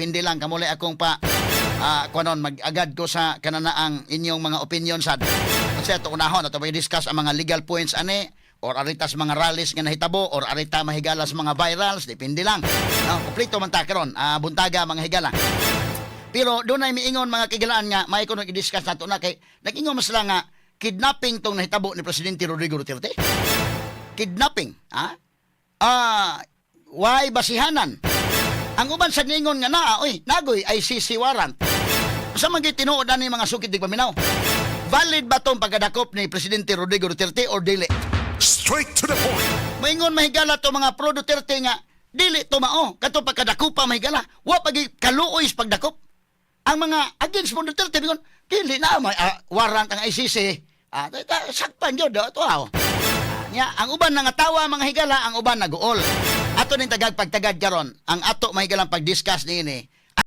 Hindi lang kamuli akong pa kuanon, mag-agad ko sa kananaang inyong mga opinion sad. Kasi ato unahon ato discuss ang mga legal points ani or arita sa mga rallies nga nahitabo or arita mahigala sa mga virals, depende lang. No, kompleto man ta karon, buntaga, mga higala. Pero doon ay miingon, mga kahigalaan, nga may kuno i-discuss nato na kay nag-ingon man sila nga kidnapping tong nahitabo ni Presidente Rodrigo Duterte. Kidnapping, ha? Why basihanan? Ang uban sa ningon nga naa, oy, nagoy ICC warrant. Sa mga tinuod ani, mga sukid tigpaminaw? Valid ba tong pagkadakop ni Presidente Rodrigo Duterte or dili? Straight to the point. Maingon, mahigala, to mga pro Duterte nga dili to mao kato pagkadakopa, mahigala. Wa pagi kaluoy sa pagdakop. Ang mga against mo Duterte bingon dili na may warrant ang ICC. Sakpan gyud to aw. Nya ang uban nangatawa, mga higala, ang uban naguol. Ato ning tagag pagtagad karon, ang ato mahigalang pag-discuss niini.